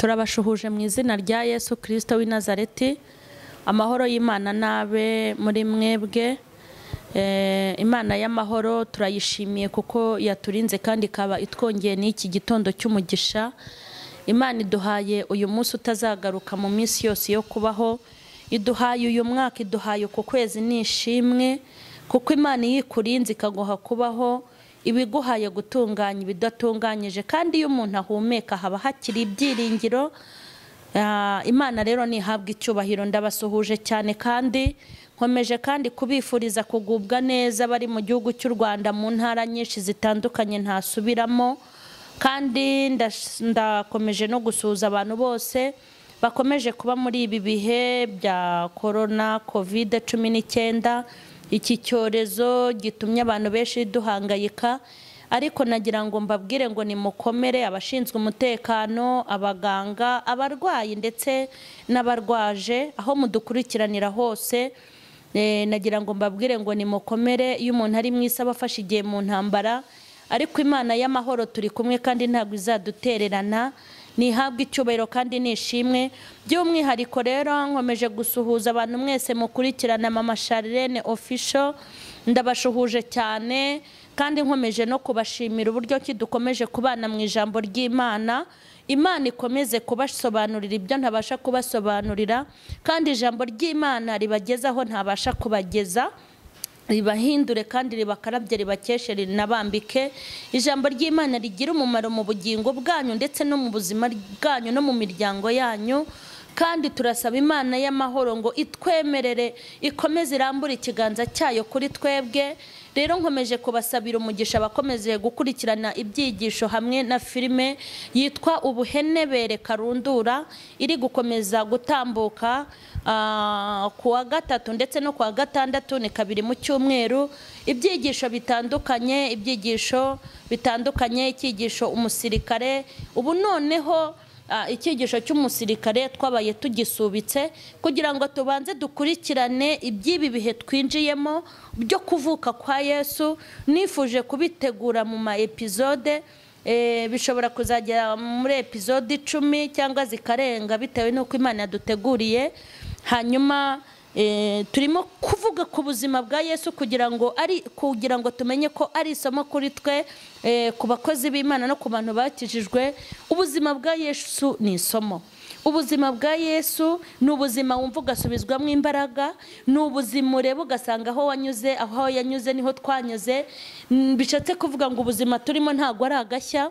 Turabashuhuje mu izina rya Yesu Kristo w'i Nazareti. Amahoro y'Imana nabe muri mwebwe. Imana y'amahoro turayishimiye kuko yaturinze kandi ikaba itwongeye n'iki gitondo cy'umugisha. Imana iduhaye uyu munsi utazagaruka mu minsi yose yo kubaho, iduhaye uyu mwaka, iduhaye uku kwezi nishimwe, kuko Imana iyo ikurinze ikaguha kubaho, ibiguhaye gutunganya ibidatunganyije, kandi iyo umuntu ahumeka haba hakiri ibyiringiro. Imana rero nihabwa icyubahiro. Ndabasuhuje cyane kandi nkomeje kandi kubifuriza kugubwa neza bari mu gihugu cy'u Rwanda mu ntara nyinshi zitandukanye ntasubiramo, kandi ndakomeje no gusuhuza abantu bose bakomeje kuba muri ibi bihe bya corona COVID-19, iki cyorezo gitumye abantu benshi duhangayika. Ariko nagira ngo mbabwire ngo nimukomere, abashinzwe umutekano, abaganga, abarwayi ndetse n'abarwaje, aho mudukurikiranira hose, nagira ngo mbabwire ngo nimukomere. Iyo umuntu ari mu isi aba afashe igihe mu ntambara, ariko Imana y'amahoro turi kumwe kandi ntabwo izadutererana. Nihabwe icyubahiro kandi nishimwe. By'umwihariko rero nkomeje gusuhuza abantu mwese mukurikirana Mama Charlene Official, ndabashuhuje cyane kandi nkomeje no kubashimira uburyo ki dukomeje kubana mu ijambo ry'Imana. Imana ikomeze kubasobanurira ibyo ntabasha kubasobanurira, kandi ijambo ry'Imana ribagezaho ntabasha kubageza, ribahindure kandi ribakarabye, ribakeshe, rinabambike. Ijambo ry'Imana rigira umumaro mu bugingo bwanyu ndetse no mu buzima bwanyu no mu miryango yanyu. Kandi turasaba Imana y'amahoro ngo itwemerere, ikomeze irambure ikiganza cyayo kuri twebwe. Rero nkomeje kubasabira umugisha bakomeze gukurikirana ibyigisho hamwe na filime yitwa Ubuhenebere Karundura, iri gukomeza gutambuka kuwa gatatu ndetse no kuwa gatandatu, ni kabiri mu cyumweru. Ibyigisho bitandukanye, ibyigisho bitandukanye, icyigisho umusirikare. Ubu noneho icyigisho cy'umusirikare twabaye tugisubitse kugira ngo tubanze dukurikirane iby'ibi bihe twinjiyemo byo kuvuka kwa Yesu. Nifuje kubitegura mu ma episode, bishobora kuzagera muri episode 10 cyangwa zikarenga bitewe n'uko Imana yaduteguriye. Hanyuma turimo kuvuga ku buzima bwa Yesu kugira ngo tumenye ko ari isomo kuri twe, ku bakozi b'Imana no ku bantu bakijijwe. Ubuzima bwa Yesu ni isomo. Ubuzima bwa Yesu ni ubuzima wumva ugasubizwamo imbaraga, ni ubuzima ureba ugasanga aho wanyuze, aho yanyuze niho twanyuze. Bishatse kuvuga ngo ubuzima turimo ntabwo ari agashya.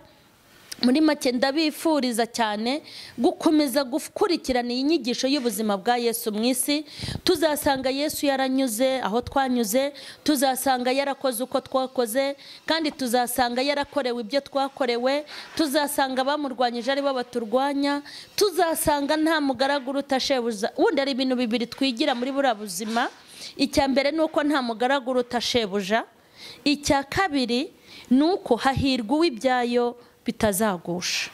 Muri make ndabifuriza cyane gukomeza gukurikirana iyi nyigisho y'ubuzima bwa Yesu mu isi. Tuzasanga Yesu yaranyuze aho twanyuze, tuzasanga yarakoze uko twakoze, kandi tuzasanga yarakorewe ibyo twakorewe, tuzasanga bamurwanyije ari bo baturwanya, tuzasanga nta mugaragu uruta shebuja. Ubundi ari ibintu bibiri twigira muri buriya buzima. Icya mbere ni uko nta mugaragu uruta shebuja, icya kabiri ni uko hahirwa uw'ibyayo bitazagusha,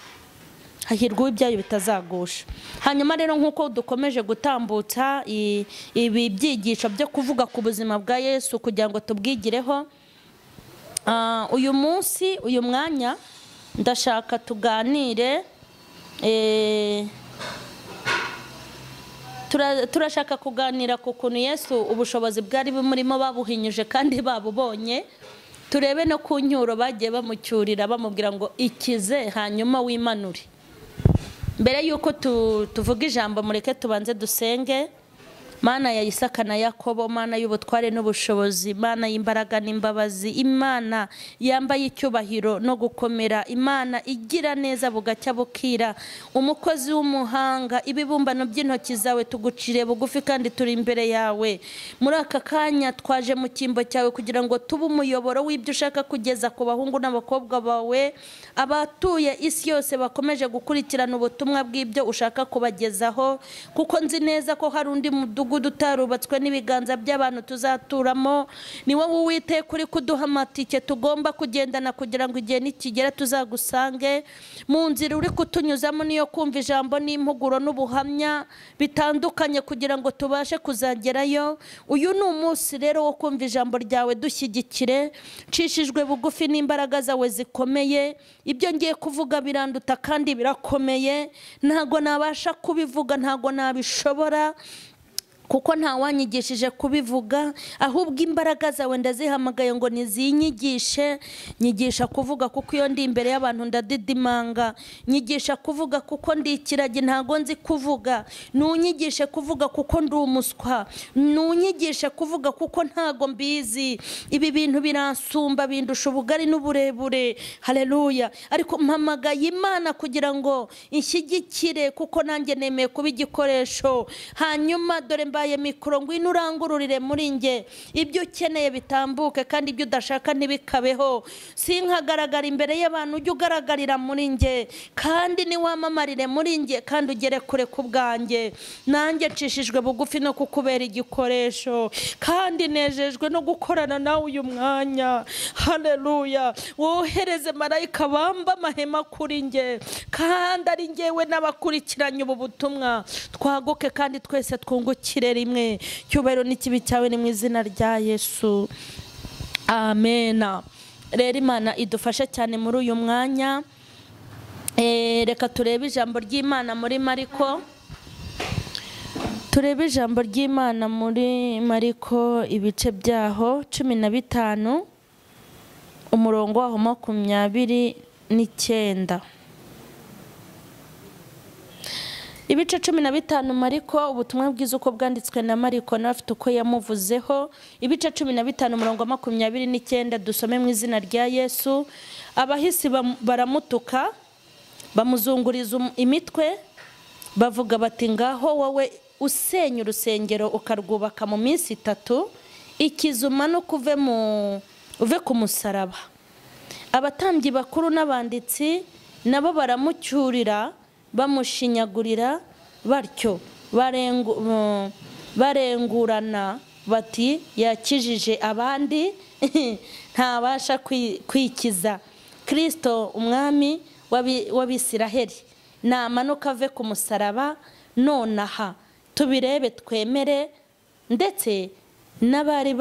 hahirwa ibyayo bitazagusha. Hanyuma rero nkuko dukomeje gutambutsa ibi byigisho byo kuvuga ku buzima bwa Yesu kugira ngo tubwigireho, uyu munsi, uyu mwanya ndashaka tuganire, turashaka kuganira ku kuntu Yesu ubushobozi bwari bumurimo babuhinyuje kandi babubonye. Turebe no ku nyuro bagiye bamucyurira bamubwira ngo ikize hanyuma wimanure. Mbere yuko tuvuga ijambo mureke tubanze dusenge. Mana ya Isaka na Yakobo, Mana y'ubutware n'ubushobozi, Mana y'imbaraga n'imbabazi, Imana yambaye icyubahiro no gukomera, Imana igira neza bugacya bukira, umukozi w'umuhanga, ibibumbano by'intoki zawe tugucire bugufi kandi turi imbere yawe. Muri aka kanya twaje mu cyimbo cyawe kugira ngo tube umuyoboro w'ibyo ushaka kugeza ku bahungu n'abakobwa bawe, abatuye isi yose bakomeje gukurikirana ubutumwa bw'ibyo ushaka kubagezaho, kuko nzi neza ko hari undi mudugudu utarubatswe n'ibiganza by'abantu tuzaturamo. Ni wowe Uwiteka uri kuduha amatike tugomba kugendana kugira ngo igihe nikigera tuzagusange. Mu nzira uri kutunyuzamo niyo kumva ijambo n'impuguro n'ubuhamya bitandukanye kugira ngo tubashe kuzagerayo. Uyu ni umunsi rero wo kumva ijambo ryawe, dushyigikire. Nshishijwe bugufi n'imbaraga zawe zikomeye. Ibyo ngiye kuvuga biranduta kandi birakomeye, ntago nabasha kubivuga, ntago nabishobora kuko nta wanyigishije kubivuga, ahubwo imbaraga zawe ndazihamagaye ngo nizinyigishe. Nyigisha kuvuga kuko iyo ndi imbere y'abantu ndadidimanga. Nyigisha kuvuga kuko ndi ikiragi ntago nzi kuvuga. Nunyigishe kuvuga kuko ndi umuswa. Nunyigishe kuvuga kuko ntago mbizi. Ibi bintu biransumba, bindusha ubugari n'uburebure. Haleluya. Ariko mpamagaye Imana kugira ngo inshyigikire kuko nanjye nemeye kuba igikoresho. Hanyuma dore mbaye mikoro, ngwino urangururire muri nge ibyo ukeneye bitambuke, kandi ibyo udashaka ntibikabeho. Sinkagaragara imbere y'abantu, ujye ugaragarira muri nge, kandi niwamamarire muri nge, kandi ugere kure ku bwanjye. Nanjye nshishijwe bugufi no kukubera igikoresho, kandi nejejwe no gukorana nawe uyu mwanya. Haleluya. Wohereze marayika bamba amahema kuri nge, kandi ari ngewe n'abakurikiranye ubu butumwa, twaguke kandi twese twungukire rimwe. Cyubahiro n'ikibi cyawe ni mu izina rya Yesu, amena. Rero Imana idufashe cyane muri uyu mwanya. Reka turebe ijambo ry'Imana muri Mariko. Turebe ijambo ry'Imana muri Mariko ibice byaho 15 umurongo waho 29. Ibice 15 Mariko, ubutumwa bwiza uko bwanditswe na Mariko n'abafite uko yamuvuzeho. Ibice 15 umurongo 29, dusome mu izina rya Yesu. Abahisi baramutuka, bamuzunguriza imitwe, bavuga bati ngaho wowe usenya urusengero ukarwubaka mu minsi 3, ikizuma no kuve uve ku musaraba. Abatambyi bakuru n'abanditsi nabo baramucyurira, bamushinyagurira batyo, barengurana bati yakijije abandi ntabasha kwikiza. Kristo umwami w'Abisiraheli namanuka ave ku musaraba nonaha, tubirebe twemere. Ndetse n'abari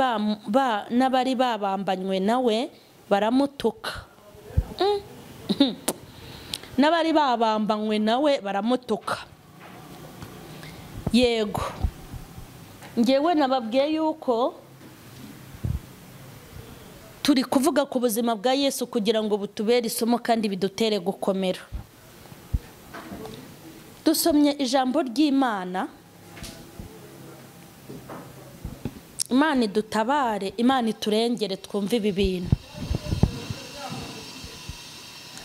babambanywe nawe baramutuka. N'abari babambanywe nawe baramutuka. Yego, ngewe nababwiye yuko turi kuvuga ku buzima bwa Yesu kugira ngo butubere isomo kandi bidutere gukomera. Dusomye ijambo ry'Imana. Imana idutabare, Imana iturengere twumve ibi bintu.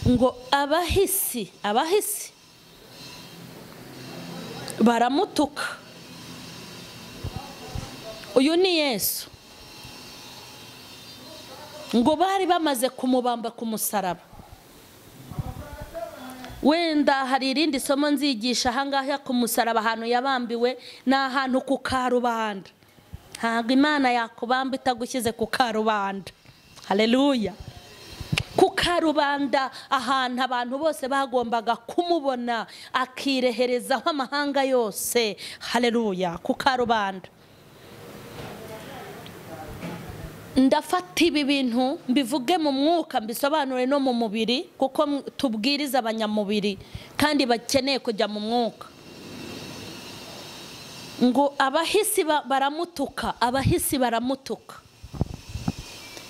Ngo abahisi baramutuka. Uyu ni Yesu. Ngo bari bamaze kumubamba ku musaraba. Wenda hari irindi somo nzigisha ahangaha ku musaraba, ahantu yabambiwe ni ahantu ku karubanda. Ntabwo Imana yakubamba itagushyize ku karubanda. Haleluya. Ku karubanda, ahantu abantu bose bagombaga kumubona, akireherezaho amahanga yose. Haleluya. Ku karubanda. Ndafata ibi bintu mbivuge mu mwuka, mbisobanure no mu mubiri, kuko tubwiriza abanyamubiri kandi bakeneye kujya mu mwuka. Ngo abahisi baramutuka, abahisi baramutuka.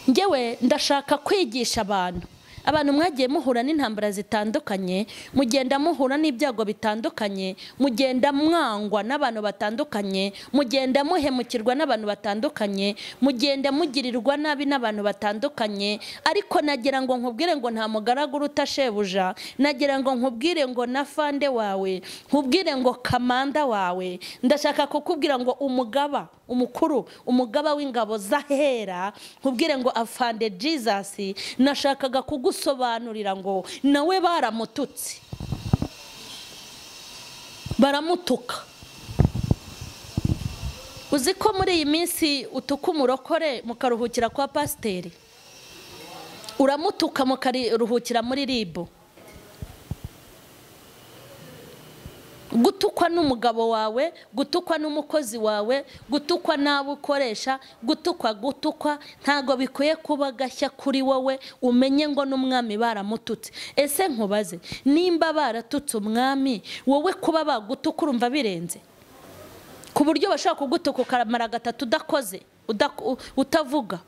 Ngewe ndashaka kwigisha abantu. Abantu mwagiye muhura n'intambara zitandukanye, mugenda muhura n'ibyago bitandukanye, mugenda mwangwa n'abantu batandukanye, mugenda muhemukirwa n'abantu batandukanye, mugenda mugirirwa nabi n'abantu batandukanye. Ariko nagira ngo nkubwire ngo nta mugaragu uruta shebuja, nagira ngo nkubwire ngo na fande wawe, nkubwire ngo kamanda wawe. Ndashaka kukubwira ngo umugaba umukuru, umugaba w'ingabo zahera, nkubwire ngo afande Jesus, nashakaga kugusobanurira ngo nawe baramututse, baramutuka. Uzi ko muri iyi minsi utuka umurokore mukaruhukira kwa pasiteri, uramutuka mukaruhukira muri ribo. Gutukwa n'umugabo wawe, gutukwa n'umukozi wawe, gutukwa n'abo ukoresha, gutukwa ntago bikwiye kuba gashya kuri wowe. Umenye ngo n'umwami baramututse. Ese nkubaze, nimba baratutse umwami, wowe kuba bagutuka urumva birenze? Ku buryo bashaka kugutuka ukaramara gatatu udakoze, utavuga.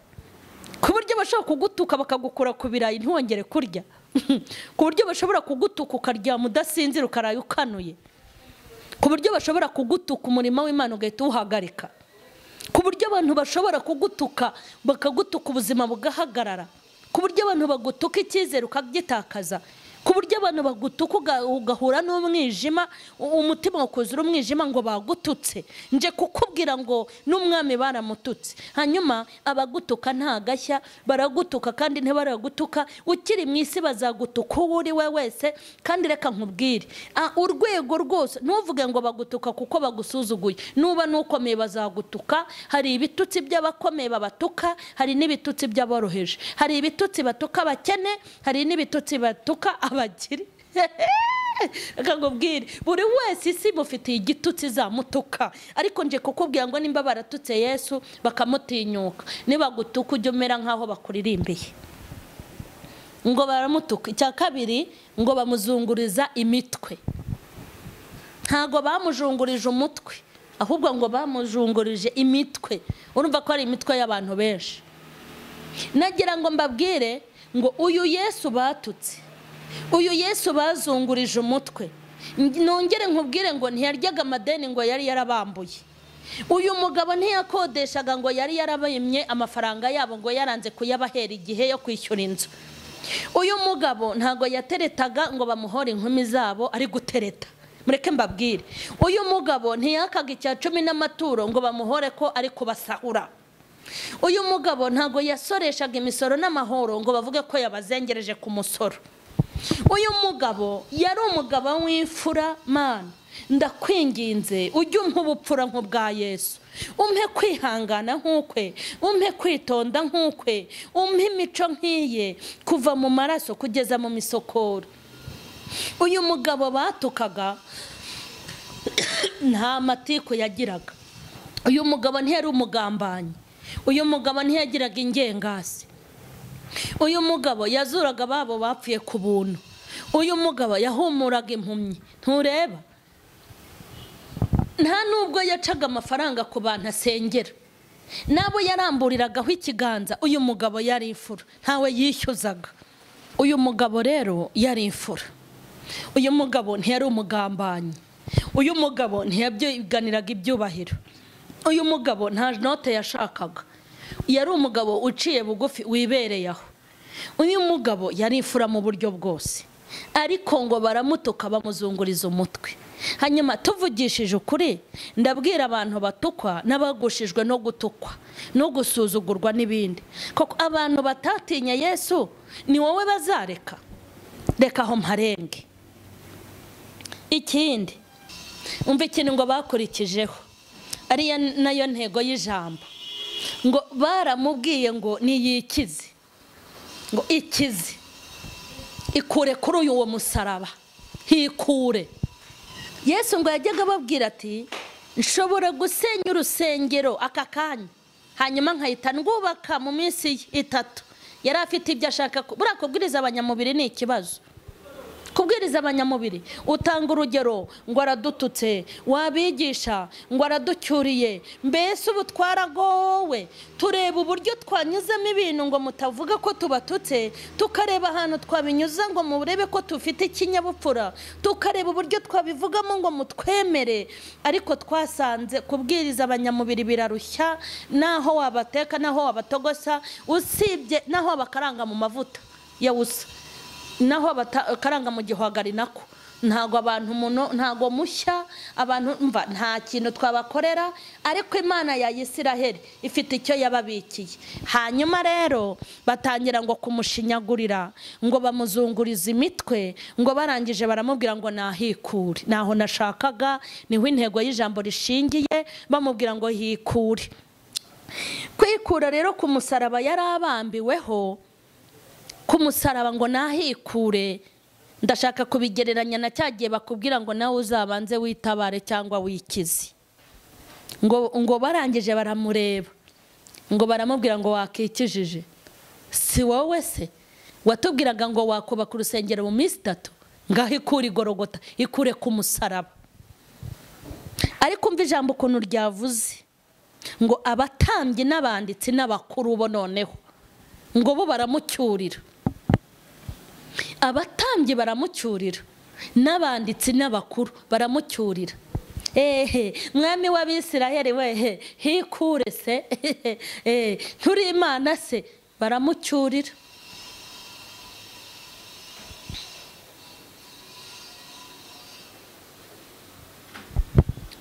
Ku buryo bashaka kugutuka bakagukura ku birayi ntiwongere kurya. Ku buryo bashobora kugutuka ukaryama udasinzira ukaraye ukanuye. Ku buryo bashobora kugutuka umurimo w'Imana ugahita uhagarika. Ku buryo abantu bashobora kugutuka bakagutuka ubuzima bugahagarara. Ku buryo abantu bagutuka icyizere ukagitakaza. Ku buryo abantu bagutuka ugahura n'umwijima, umutima ukuzura umwijima ngo bagututse. Nje kukubwira ngo n'umwami baramututse. Hanyuma abagutuka nta gashya, baragutuka kandi ntibaragutuka. Ukiri mu isi bazagutuka uwo uri we wese. Kandi reka nkubwire, urwego rwose ntuvuge ngo bagutuka kuko bagusuzuguye. Nuba nukomeye bazagutuka. Hari ibitutsi by'abakomeye babatuka, hari n'ibitutsi by'aboroheje. Hari ibitutsi batuka abakene, hari n'ibitutsi batuka abakire. Akakubwira buri wese isi mufitiye igitutsi zamutuka. Ariko nje kukubwira ngo nimba baratutse Yesu bakamutinyuka, nibagutuka ujye umera nkaho bakuririmbiye. Ngo baramutuka. Icya kabiri ngo bamuzunguriza imitwe. Ntago bamujungurije umutwe, ahubwo ngo bamujungurije imitwe. Urumva ko ari imitwe y'abantu benshi. Nagira ngo mbabwire ngo uyu Yesu batutse, uyu Yesu bazungurije umutwe. Nongere nkubwire ngo ntiyaryaga amadeni ngo yari yarabambuye. Uyu mugabo ntiyakodeshaga ngo yari yarabimye amafaranga yabo ngo yaranze kuyabahera igihe yo kwishyura inzu. Uyu mugabo ntago yateretaga ngo bamuhore inkumi zabo ari gutereta. Mureke mbabwire, uyu mugabo ntiyakaga icya 10 n'amaturo ngo bamuhore ko ari kubasahura. Uyu mugabo ntago yasoreshaga imisoro n'amahoro ngo bavuge ko yabazengereje ku musoro. Uyu mugabo yari umugabo w'imfura. Mana, ndakwinginze ujye umpa ubupfura nk'ubwa Yesu, umpe kwihangana nk'ukwe, umpe kwitonda nk'ukwe, umpe imico nk'iye kuva mu maraso kugeza mu misokoro. Uyu mugabo batukaga nta matiko yagiraga. Uyu mugabo ntiyari umugambanyi. Uyu mugabo ntiyagiraga ingengasi. Uyu mugabo yazuraga babo bapfuye ku buntu. Uyu mugabo yahumuraga impumyi. Ntureba? Nta nubwo yacaga amafaranga ku bantu asengera, nabo yaramburiragaho ikiganza. Uyu mugabo yari imfura, ntawe yishyuzaga. Uyu mugabo rero yari imfura. Uyu mugabo ntiyari umugambanyi. Uyu mugabo ntiyabyiganiraga ibyubahiro. Uyu mugabo nta note yashakaga. Yari umugabo uciye bugufi wibereye aho. Uyu mugabo yari imfura mu buryo bwose. Ariko ngo baramutuka bamuzunguriza umutwe. Hanyuma tuvugishije ukuri, ndabwira abantu batukwa n'abagushijwe no gutukwa no gusuzugurwa n'ibindi, koko abantu batatinya Yesu ni wowe bazareka? Reka aho mparenge. Ikindi umva ikintu ngo bakurikijeho, ariyo nayo ntego y'ijambo, ngo baramubwiye ngo niyikize, ngo ikize, ikure kuri uyu wo musaraba, hikure. Yesu ngo yajyaga ababwira ati nshobora gusenya urusengero aka kanya, hanyuma nkahita ndwubaka mu minsi 3. Yari afite ibyo ashaka. Buriya kubwiriza abanyamubiri ni ikibazo. Kubwiriza abanyamubiri, utanga urugero ngo aradututse, wabigisha ngo araducyuriye, mbese ubu twaragowe. Tureba uburyo twanyuzemo ibintu ngo mutavuga ko tubatutse, tukareba ahantu twabinyuza ngo murebe ko tufite ikinyabupfura, tukareba uburyo twabivugamo ngo mutwemere. Ariko twasanze kubwiriza abanyamubiri birarushya, naho wabateka, naho wabatogosa, usibye naho wabakaranga mu mavuta ya usa, naho bakaranga mu gihwagari nako Ntago abantu ntago mushya abantu mva nta kintu twabakorera, ariko Imana ya Isiraheli ifite icyo yababikiye. Hanyuma rero batangira ngo kumushinyagurira, ngo bamuzunguriza imitwe, ngo barangije baramubwira ngo nahikure. Naho nashakaga niho intego y'ijambo rishingiye, bamubwira ngo hikure. Kwikura rero ku musaraba yarabambiweho, ku musaraba ngo nahikure. Ndashaka kubigereranya na cyagiye bakubwira ngo nawe uzabanze witabare cyangwa wikize. Ngo barangije baramureba, ngo baramubwira ngo wakikijije, si wowe se watubwiraga ngo wakubaka urusengero mu minsi 3, ngaho ikure igorogota, ikure ku musaraba. Ariko umva ijambo ukuntu ryavuze ngo abatambyi n'abanditsi n'abakuru bo noneho ngo bo baramucyurira. Abatambyi baramucyurira, n'abanditsi n'abakuru baramucyurira. Ehe, mwami w'Abisiraheli wehe, hikure se, nturi Imana se, baramucyurira.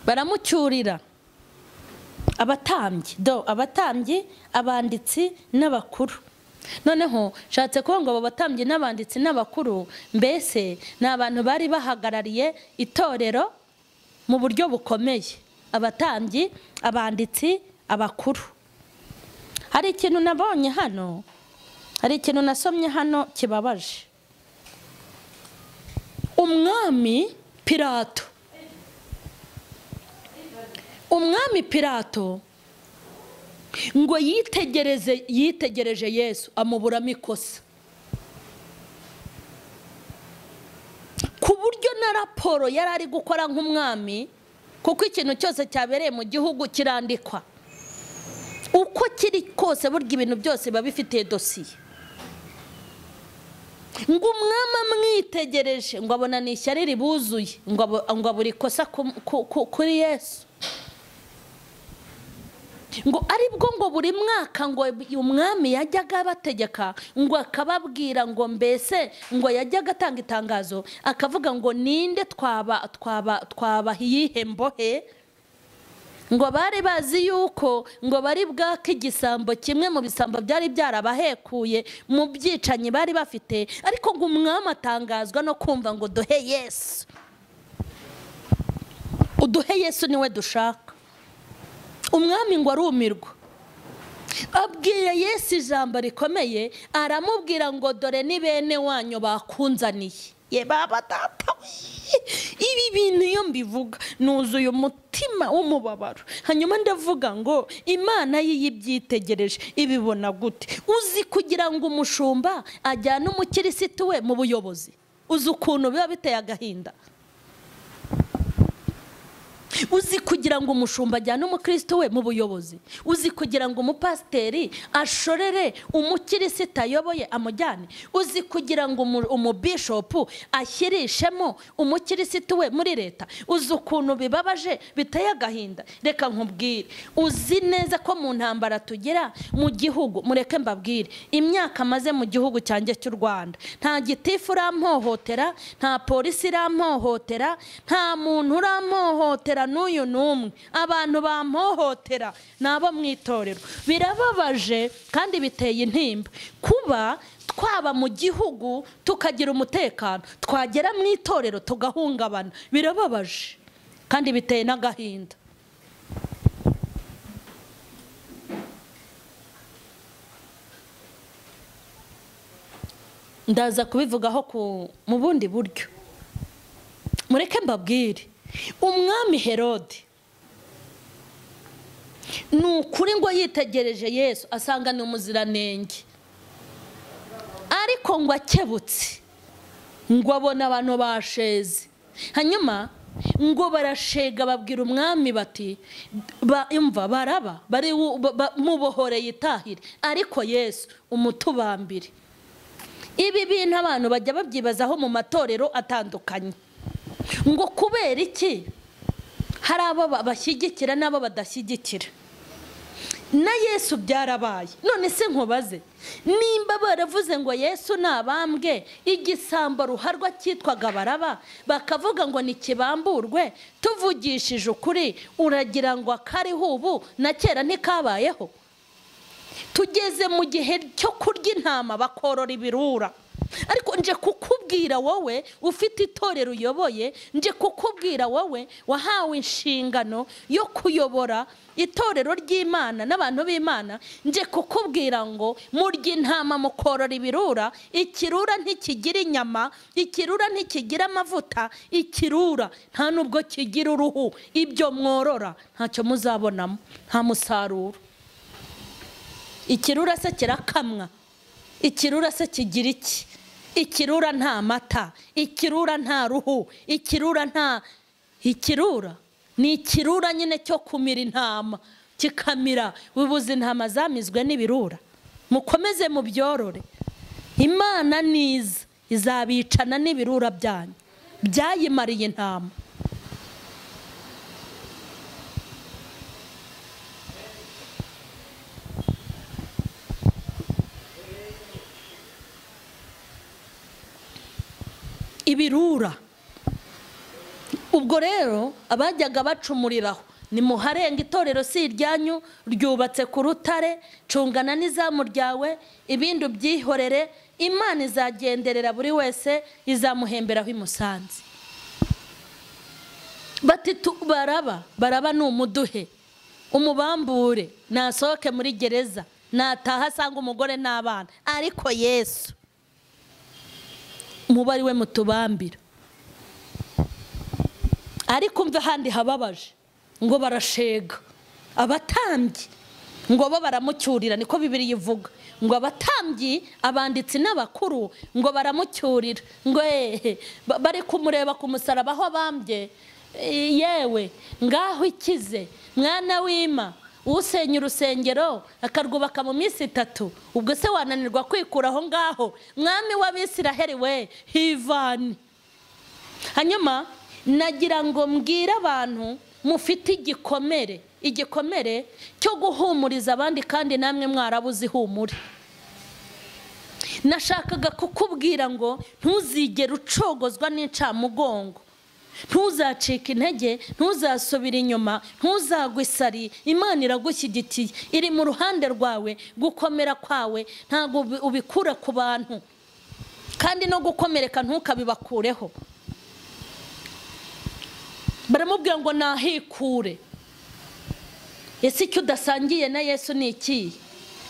Baramucyurira abatambyi, do abatambyi, abanditsi n'abakuru. Noneho nshatse kuvuga ngo abo batambyi n'abanditsi n'abakuru mbese ni abantu bari bahagarariye itorero mu buryo bukomeye. Abatambyi, abanditsi, abakuru. Hari ikintu nabonye hano, hari ikintu nasomye hano kibabaje. Umwami Pilato, umwami Pilato ngo yitegereje Yesu amuburamo ikosa, ku buryo na raporo yari ari gukora nk'umwami, kuko ikintu cyose cyabereye mu gihugu kirandikwa uko kiri kose, burya ibintu byose biba bifitiye dosiye. Ngo umwami amwitegereje ngo abona ni ishyari ribuzuye, ngo abura ikosa kuri Yesu. Ngo aribwo ngo buri mwaka ngo umwami yajyaga abategeka, ngo akababwira ngo mbese ngo yajyaga atanga itangazo akavuga ngo ninde twaba twaba iyihe mbohe. Ngo bari bazi yuko ngo bari bwake igisambo kimwe mu bisambo byari byarabahekuye mu byicanyi bari bafite, ariko ngo umwami atangazwa no kumva ngo duhe Yesu, uduhe Yesu niwe dushaka. Umwami ngo arumirwa, abwira Yesu ijambo rikomeye, aramubwira ngo dore ni bene wanyu bakunzaniye. Ye baba data, ibi bintu iyo mbivuga nuzuye umutima w'umubabaro. Hanyuma ndavuga ngo Imana yiyibyitegereje ibibona gute? Uzi kugira ngo umushumba ajyane umukirisitu we mu buyobozi, uzi ukuntu biba biteye agahinda? Uzi kugira ngo umushumba ajyane umukristo we mu buyobozi, uzi kugira ngo umupasiteri ashorere umukirisita ayoboye amujyane, uzi kugira ngo umubishopu ashyirishemo umukirisito we muri leta, uzi ukuntu bibabaje biteye agahinda? Reka nkubwire, uzi neza ko mu ntambara tugira mu gihugu, mureke mbabwire, imyaka maze mu gihugu cyanjye cy'u Rwanda, nta gitifu urampohotera, nta polisi irampohotera, nta muntu urampohotera n'uyu n'umwe. Abantu bampohotera nabo mu itorero. Birababaje kandi biteye intimba kuba twaba mu gihugu tukagira umutekano, twagera mu itorero tugahungabana. Birababaje kandi biteye n'agahinda. Ndaza kubivugaho mu bundi buryo. Mureke mbabwire, umwami Herode ni ukuri ngo yitegereje Yesu asanga ni umuziranenge, ariko ngo akebutse ngo abona abantu basheze. Hanyuma ngo barashega babwira umwami bati imva baraba bari mubohoreye itahire, ariko Yesu umutubambire. Ibi bintu abantu bajya babyibazaho mu matorero atandukanye, ngo kubera iki hari abo bashyigikira n'abo badashyigikira? Na Yesu byarabaye. None se nkubaze, Nimba baravuze ngo Yesu nabambwe, igisambo ruharwa cyitwaga Baraba, bakavuga ngo nikibamburwe, tuvugishije ukuri uragira ngo akariho ubu na kera ntikabayeho. Tugeze mu gihe cyo kurya intama bakorora ibirura. Ariko nje kukubwira wowe ufite itorero uyoboye, nje kukubwira wowe wahawe inshingano yo kuyobora itorero ry'Imana n'abantu b'Imana, nje kukubwira ngo murya intama mukorora ibirura. Ikirura ntikigira inyama, ikirura ntikigira amavuta, ikirura nta nubwo kigira uruhu. Ibyo mworora ntacyo muzabonamo, nta musaruro. Ikirura se kirakamwa, ikirura se kigira iki? Ikirura nta mata, ikirura nta ruhu, ikirura nta ikirura ni ikirura nyine cyo kumira intama kikamira. Wibuze intama zamizwe n'ibirura, mukomeze mubyorore. Imana niza izabicana n'ibirura byanyu byayimariye intama. Ibirura. Ubwo rero abajyaga bacumuriraho, nimuharenga itorero si iryanyu, ryubatse ku rutare, cungana n'izamu ryawe, ibindi ubyihorere. Imana izagenderera buri wese, izamuhemberaho imusanze. Bati Baraba, Baraba ni umuduhe, umubambure, nasohoke muri gereza, nataha asanga umugore n'abana. Ariko Yesu mubari we mutubambira. Ariko umve handi hababaje, ngo barashega abatambyi, ngo bo baramucyurira, niko Bibiliya ivuga ngo abatambyi, abanditsi n'abakuru ngo baramucyurira, ngo bari kumureba ku musaraba aho bambye. Yewe ngaho ikize mwana w'Ima, usenya urusengero akarwubaka mu minsi 3, ubwo se wananirwa kwikura aho ngaho? Mwami w'Abisiraheli we hivani. Hanyuma nagira ngo mbwire abantu mufite igikomere, igikomere cyo guhumuriza abandi kandi namwe mwarabuze ihumure. Nashakaga kukubwira ngo ntuzigere ucogozwa n'incamugongo, ntuzacika intege, ntuzasubira inyuma, ntuzagwa isari. Imana iragushyigikiye, iri mu ruhande rwawe. Gukomera kwawe ntabwo ubikura ku bantu, kandi no gukomereka ntukabibakureho. Baramubwira ngo nahikure. Ese icyo udasangiye na Yesu ni iki?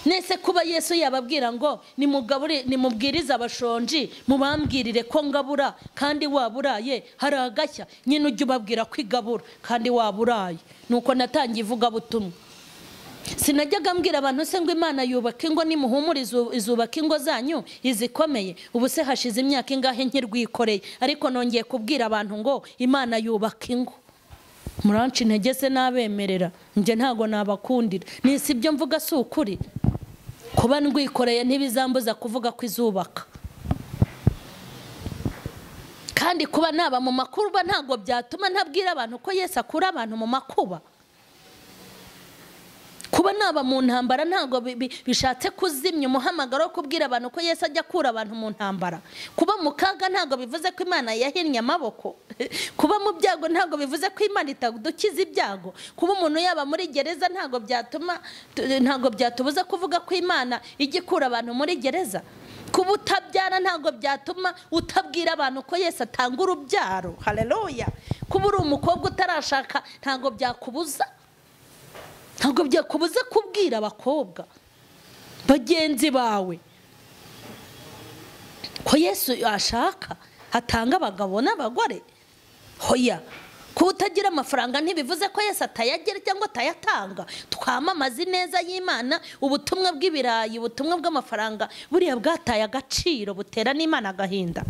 Nese kuba Yesu yababwira ngo nimugabure, nimubwirize abashonji, mubambwirire ko ngabura kandi waburaye, hari agashya nyine ujye ubabwira ko igabura kandi waburaye. Nuko natangiye ivuga butumwa. Sinajyaga mbwira abantu se ngo Imana yubaka ingo, nimuhumurize izubaka ingo zanyu izikomeye. Ubu se hashize imyaka ingahe nkirwikoreye, ariko nongeye kubwira abantu ngo Imana yubaka ingo. Muranci intege se nabemerera, nje ntago nabakundira. Nisi ibyo mvuga si ukuri. Kuba ndwikoreye ntibizambuza kuvuga ko izubaka. Kandi kuba naba mu makuba ntago byatuma ntabwira abantu ko Yesu akura abantu mu makuba. Kuba naba mu ntambara ntago bishatse kuzimya umuhamagaro wo kubwira abantu ko Yesu ajya akura abantu mu ntambara. Kuba mu kaga ntago bivuze ko Imana yahinnye amaboko. Kuba mu byago ntago bivuze ko Imana itadukiza ibyago. Kuba umuntu yaba muri gereza ntago byatuma, ntago byatubuza kuvuga ko Imana ijya ikura abantu muri gereza. Kuba utabyara ntago byatuma utabwira abantu ko Yesu atanga urubyaro. Haleluya. Kuba uri umukobwa utarashaka ntago byakubuza, ntabwo byakubuza kubwira abakobwa bagenzi bawe ko Yesu ashaka atanga abagabo n'abagore. Hoya, kuba utagira amafaranga ntibivuze ko Yesu atayagira cyangwa atayatanga. Twamamaze neza y'Imana, ubutumwa bw'ibirayi, ubutumwa bw'amafaranga buriya bwataye agaciro, butera n'Imana agahinda.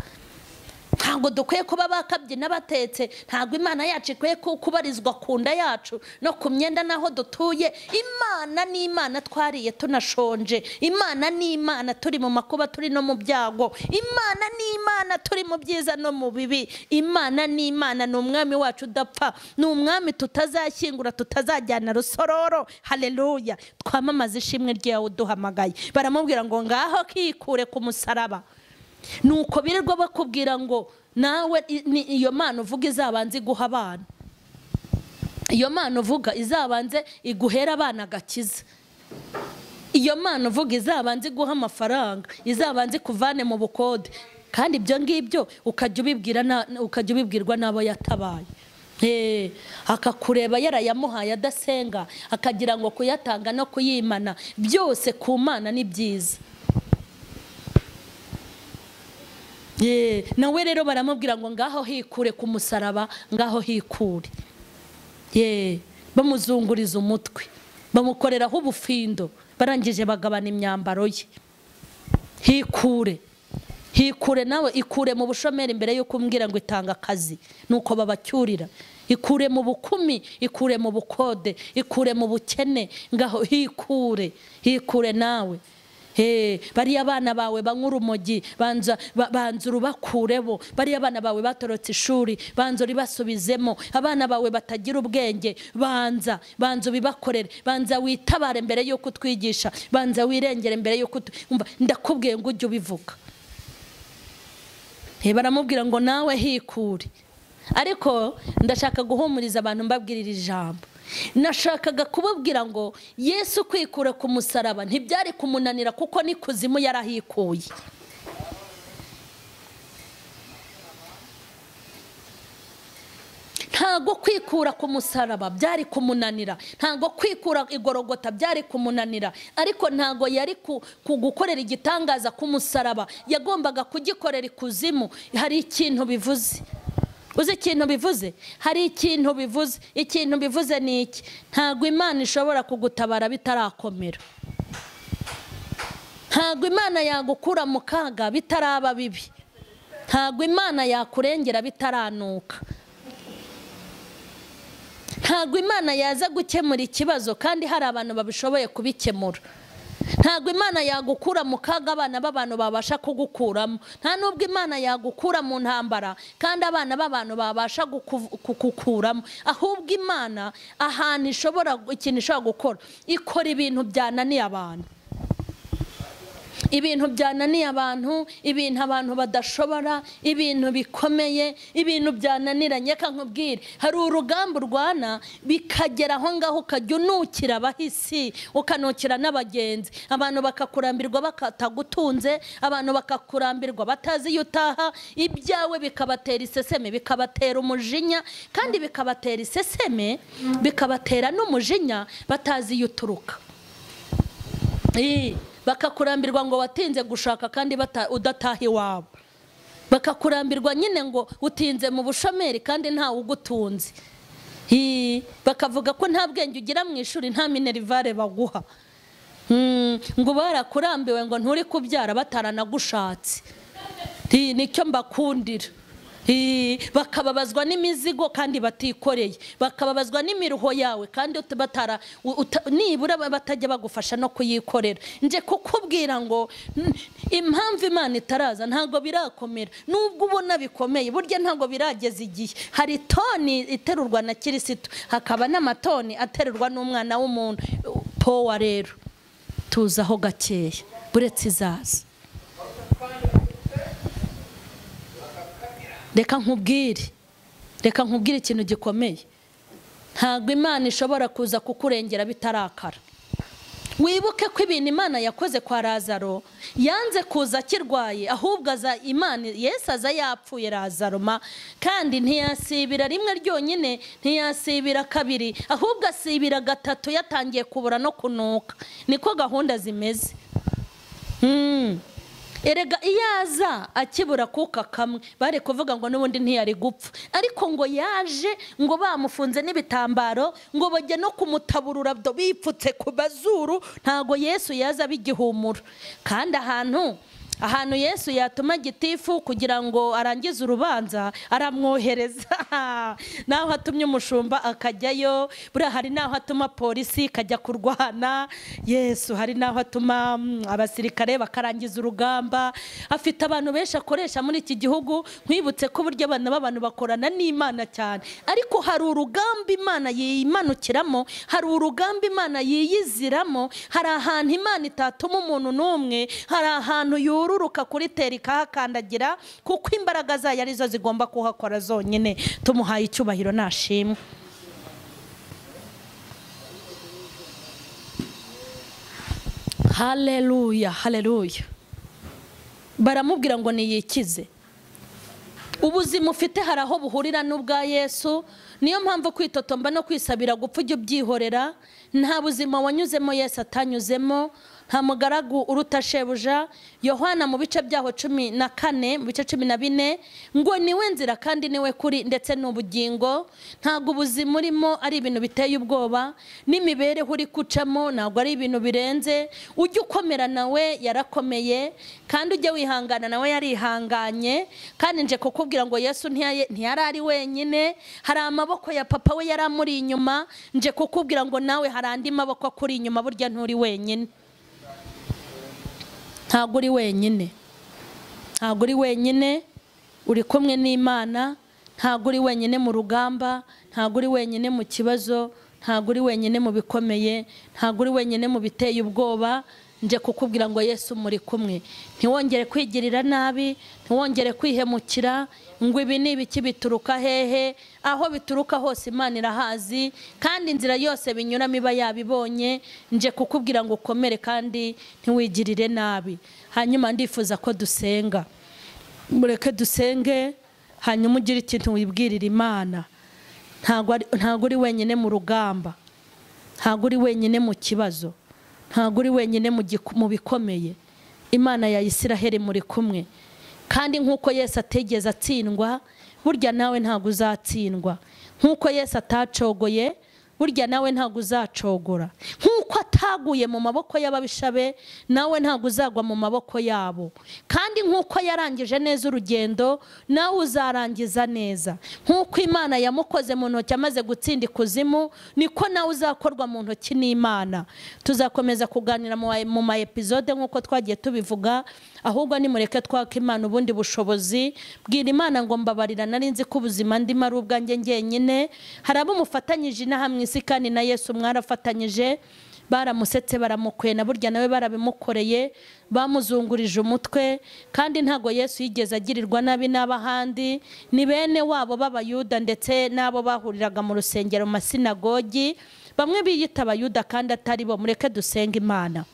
Ntabwo dukwiye kuba bakabye n'abatetse, ntabwo Imana yacu ikwiye kubarizwa ku nda yacu no ku myenda naho dutuye. Imana ni Imana twariye tunashonje, Imana ni Imana turi mu makuba turi no mu byago, Imana ni Imana turi mu byiza no mu bibi. Imana ni Imana, ni umwami wacu udapfa, ni umwami tutazashyingura, tutazajyana rusororo. Haleluya, twamamaze ishimwe ryawe uduhamagaye. Baramubwira ngo ngaho kikure ku musaraba. Nuko birirwa bakubwira ngo nawe iyo mana uvuga izabanze iguha abana, iyo mana uvuga izabanze iguhera abana agakiza, iyo mana uvuga izabanze iguha amafaranga, izabanze ikuvane mu bukode. Kandi ibyo ngibyo ukajya ubibwira, ukajya ubibwirwa n'abo yatabaye. Akakureba yarayamuhaye adasenga, akagira ngo kuyatanga no kuyimana byose ku Mana ni byiza. Nawe rero baramubwira ngo ngaho hikure ku musaraba, ngaho hikure. Bamuzunguriza umutwe, bamukoreraho ubufindo, barangije bagabana imyambaro ye. Hikure, hikure nawe, ikure mu bushomeri mbere yo kumbwira ngo itanga akazi. Nuko babacyurira. Ikure mu bukumi, ikure mu bukode, ikure mu bukene, ngaho hikure, hikure nawe. Bariya abana bawe banywa urumogi, banza urubakurebo. Bariya abana bawe batorotse ishuri, banza uribasubizemo. Abana bawe batagira ubwenge, banza ubibakorere, banza witabare mbere yo kutwigisha, banza wirengere mbere yo umva. Ndakubwiye ngo ujye ubivuga. Baramubwira ngo nawe hikure. Ariko ndashaka guhumuriza abantu mbabwirira ijambo. Nashakaga kubabwira ngo Yesu kwikura ku musaraba ntibyari kumunanira, kuko ni kuzimu yarahikuye. Ntago kwikura ku musaraba byari kumunanira, ntago kwikura igorogota byari kumunanira, ariko ntago yari kugukorera igitangaza ku musaraba, yagombaga kugikorera ikuzimu. Hari ikintu bivuze. Uzi ikintu bivuze? Hari ikintu bivuze. Ikintu bivuze ni iki? Ntago Imana ishobora kugutabara bitarakomera. Ntago Imana yagukura mu kaga bitaraba bibi. Ntago Imana yakurengera bitaranuka. Ntago Imana yaza gukemura ikibazo kandi hari abantu babishoboye kubikemura. Ntago Imana yagukura mu kaga abana b'abantu babasha kugukuramo. Nta nubwo Imana yagukura mu ntambara kandi abana b'abantu babasha kugukuramo. Ahubwo Imana ahantu ishobora, ikintu ishobora gukora, ikora ibintu byananiye abantu. Ibintu byananiye abantu, ibintu abantu badashobora, ibintu bikomeye, ibintu byananiranye. Reka nkubwire, hari urugamba urwana bikagera aho ngaho ukajya unukira abahisi, ukanukira n'abagenzi. Abantu bakakurambirwa bakatagutunze, abantu bakakurambirwa batazi iyo utaha, ibyawe bikabatera iseseme, bikabatera umujinya, kandi bikabatera iseseme, bikabatera n'umujinya batazi iyo uturuka. Bakakurambirwa ngo watinze gushaka kandi udataha iwabo. Bakakurambirwa nyine ngo utinze mu bushomeri kandi ntawe ugutunze. Bakavuga ko nta bwenge ugira mu ishuri, nta minerivare baguha. Ngo barakurambiwe ngo nturi kubyara bataranagushatse. Nicyo mbakundira. Bakababazwa n'imizigo kandi batikoreye, bakababazwa n'imiruho yawe kandi batara nibura batajya bagufasha no kuyikorera. Nje kukubwira ngo impamvu Imana itaraza ntago birakomera, nubwo ubona bikomeye burya ntago birageza igihe. Hari toni iterurwa na Kirisitu, hakaba n'amatoni aterurwa n'umwana w'umuntu. Powa rero tuzaho gakeya buretse izaza. Reka nkubwire, reka nkubwire ikintu gikomeye. Ntabwo Imana ishobora kuza kukurengera bitarakara. Wibuke ko ibintu Imana yakoze kwa Lazaro, yanze kuza akirwaye, ahubwo aza Imana Yesu aza yapfuye Lazaro ma, kandi ntiyasibira rimwe ryonyine, ntiyasibira kabiri, ahubwo asibira gatatu, yatangiye kubura no kunuka. Niko gahunda zimeze. Erega iyaza akibura kuka kamwe bari kuvuga ngo n'ubundi ntiyari gupfa, ariko ngo yaje ngo bamufunze n'ibitambaro, ngo bajye no kumutaburura bipfutse ku bazuru. Ntago Yesu yaza bigihumura. Kandi ahantu Ahantu Yesu yatuma gitifu kugira ngo arangize urubanza aramwohereza, naho atumye umushumba akajyayo, buriya hari naho atuma polisi ikajya kurwana Yesu, hari naho atuma abasirikare bakarangiza urugamba. Afite abantu benshi akoresha muri iki gihugu. Nkwibutse ko burya abana b'abantu bakorana n'Imana cyane, ariko hari urugamba Imana yimanukiramo, hari urugamba Imana yiyiziramo, hari ahantu Imana itatuma umuntu n'umwe, hari ahantu yururuka kuri teri ikahakandagira, kuko imbaraga zayo arizo zigomba kuhakora zonyine. Tumuhaye icyubahiro nashimwe. Haleluya, haleluya. Baramubwira ngo niyikize. Ubuzima ufite hari aho buhurira n'ubwa Yesu. Niyo mpamvu kwitotomba no kwisabira gupfa ujye ubyihorera. Nta buzima wanyuzemo Yesu atanyuzemo, nta mugaragu uruta shebuja. Yohana mu bice byaho 14 mu bice 14 ngo niwe nzira kandi niwe kuri ndetse n'ubugingo. Ntabwo ubuzima urimo ari ibintu biteye ubwoba, n'imibereho uri kucamo ntabwo ari ibintu birenze. Ujye ukomera nawe yarakomeye, kandi ujye wihangana nawe yarihanganye. Kandi nje kukubwira ngo Yesu ntiyari ari wenyine, hari amaboko ya papa we yaramuri inyuma. Nje kukubwira ngo nawe hari andi maboko akuri inyuma, burya nturi wenyine. Ntabwo uri wenyine, ntabwo uri wenyine, uri kumwe n'Imana. Ntabwo uri wenyine mu rugamba, ntabwo uri wenyine mu kibazo, ntabwo uri wenyine mu bikomeye, ntabwo uri wenyine mu biteye ubwoba. Nje kukubwira ngo Yesu muri kumwe. Ntiwongere kwigirira nabi, ntiwongere kwihemukira ngo ibi ni ibiki bituruka hehe. Aho bituruka hose Imana irahazi, kandi inzira yose binyuramo iba yabibonye. Nje kukubwira ngo ukomere kandi ntiwigirire nabi. Hanyuma ndifuza ko dusenga, mureke dusenge, hanyuma ugire ikintu wibwirira Imana. Ntabwo uri wenyine mu rugamba, ntabwo uri wenyine mu kibazo, ntabwo uri wenyine mu bikomeye. Imana ya Isiraheli muri kumwe. Kandi nkuko Yesu atigeze atsindwa, burya nawe ntabwo uzatsindwa. Nkuko Yesu atacogoye, burya nawe ntabwo uzacogora. Nkuko ataguye mu maboko y'ababisha be, nawe ntabwo uzagwa mu maboko yabo. Kandi nkuko yarangije neza urugendo, nawe uzarangiza neza. Nkuko Imana yamukoze mu ntoki amaze gutsinda ikuzimu, niko nawe uzakorwa mu ntoki n'Imana. Tuzakomeza kuganira mu ma episode nkuko twagiye tubivuga. Ahubwo nimureke twaka Imana ubundi bushobozi. Bwira Imana ngo mbabarira, nari nzi ko ubuzima ndimo ari ubwanjye njyenyine. Hari abo mufatanyije inaha mu isi kandi na Yesu mwarafatanyije, baramusetse baramukwena, burya nawe barabimukoreye, bamuzungurije umutwe. Kandi ntago Yesu yigeze agirirwa nabi n'abahandi, ni bene wabo b'Abayuda ndetse n'abo bahuriraga mu rusengero mu masinagogi, bamwe biyita Abayuda kandi atari bo. Mureke dusenge Imana.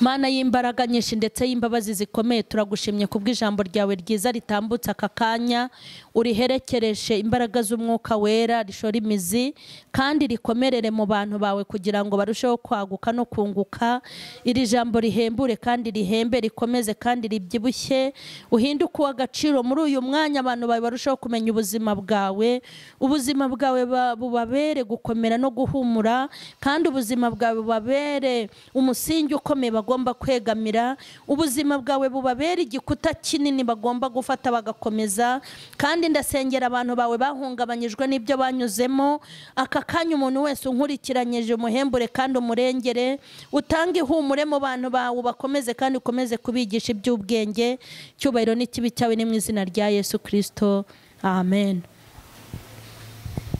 Mana y'imbaraga nyinshi ndetse y'imbabazi zikomeye, turagushimye kubw'ijambo ryawe ryiza ritambutse aka kanya. Uriherekereshe imbaraga z'umwuka wera, rishora imizi kandi rikomerere mu bantu bawe kugira ngo barusheho kwaguka no kunguka. Iri jambo rihembure kandi rihembe, rikomeze kandi ribyibushye. Uhinduke uw'agaciro muri uyu mwanya, abantu bawe barusheho kumenya ubuzima bwawe. Ubuzima bwawe bubabere gukomera no guhumura, kandi ubuzima bwawe bubabere umusingi ukomeye bagomba kwegamira. Ubuzima bwawe bubabere igikuta kinini bagomba gufata bagakomeza. Kandi ndasengera abantu bawe bahungabanyijwe n'ibyo banyuzemo. Aka kanya umuntu wese unkurikiranyije umuhembure kandi umurengere, utange ihumure mu bantu bawe, bakomeze kandi ukomeze kubigisha iby'ubwenge. Cyubahiro n'ikibi cyawe ni mu izina rya Yesu Kristo, amen.